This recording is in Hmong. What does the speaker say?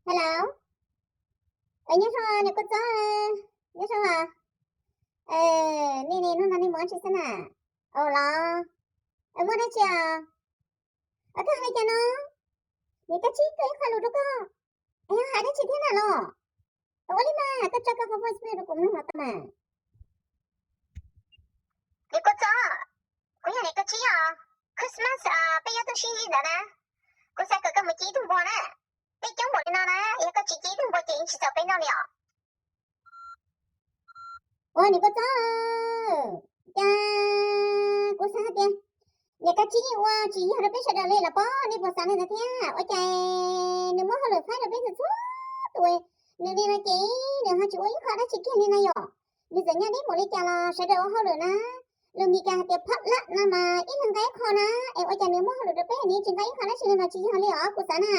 Hello, nyob zoo niam Kub Txob, nyob zoo os. Nej hnub no nej mus dab tsi xwb na? Ua los, muaj dab tsi os? Koj hais li cas no? Niam Kab Tsib tau ib qho lus rau koj, es yog hais dab tsi thiab na los? Ua li mas koj tso koj qhov voice mail rau kuv mloog los tau mas. Niam Kub Txob, kuv yog niam Kab Tsib os. Christmas peb yuav tuaj sib ntsib ntawd na, kuv xav kom koj mus ci ib tug npua na. Peb coob npaum li no na, yog koj tsis ci ib tug npua ces yeej tsis txaus peb noj li os. Ua niam Kub Txob, cas kuv xav hais tias niam Kab Tsib ua tsis yog rau peb sawv daws li los pob, nej puas xav li ntawd thiab? Ua cas nws muab hauj lwm faib rau peb txhua txhua tus, nws li no ces nws ho tsis ua ib qho dab tsi kiag li no yom? Nws txawm nyob deb npaum li cas los sawv daws ua hauj lwm na. Lus Mis Kas hais tias potluck no mas ib leeg nqa ib qho na, es ua cas nws muab hauj lwm rau peb nws tsis nqa ib qho dab tsi li mas tsis yog li os kuv xav na.